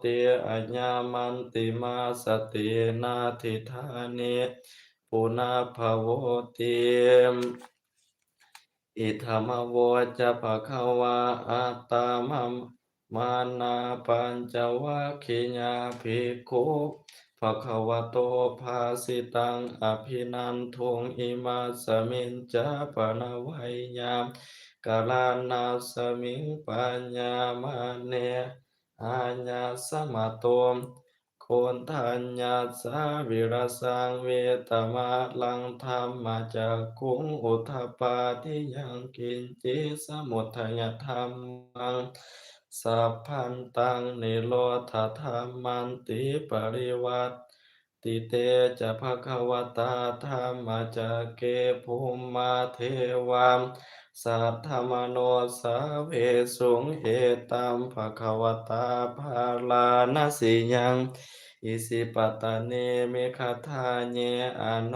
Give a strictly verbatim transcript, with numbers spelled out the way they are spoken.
te ayamantimā, sate na ṭhitā ne punabbhavoti. Idamavoca bhagavā. Attamanā pañcavaggiyā bhikkhū bhagavato bhāsitaṃ abhinanduṃ. Imasmiñca pana veyyākaraṇasmiṃ paññamāne āyasmato Koṇḍaññassa virajaṃ vītamalaṃ dhammacakkhuṃ udapādi: yaṅkiñci samudayadhammaṃ sabbantaṃ nirodhadhammanti. Parivaṭṭite ca bhagavatā dhammacakke bhummā devā saddamanussāvesuṃ: etaṃ bhagavatā bārāṇasiyaṃ isipatane migadāye anu